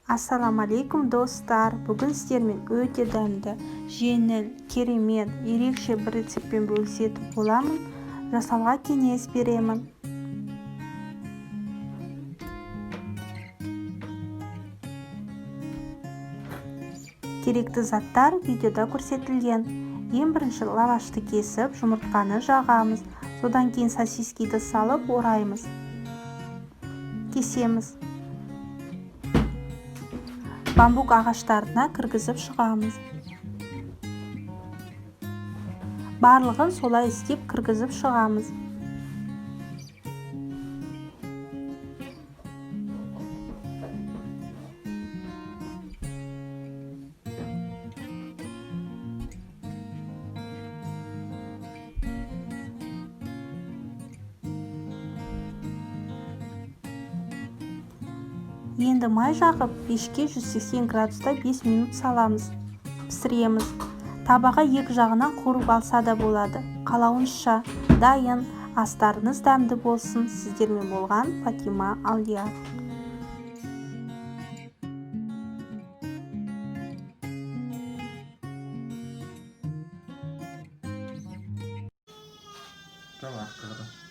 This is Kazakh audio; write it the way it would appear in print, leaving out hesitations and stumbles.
Ассалаумағалейкум, достар! Бүгін сіздермен өте дәмді, жеңіл, керемет, ерекше бір рецептпен бөлісетін боламын. Жасауға кеңес беремін. Керекті заттар видеода көрсетілген. Ең бірінші лавашты кесіп, жұмыртқаны жағамыз. Содан кейін сосискиді салып ораймыз. Кесеміз. Бамбук ағаштарына кіргізіп шығамыз. Барлығын солай істеп кіргізіп шығамыз. Енді май жағып, пешке 180 градуста 5 минут саламыз. Пісіреміз. Табаға екі жағынан қуырып алса да болады. Қалауыңызша. Дайын. Астарыңыз дәмді болсын. Сіздермен болған Фатима Алдияр. Давай, артқа.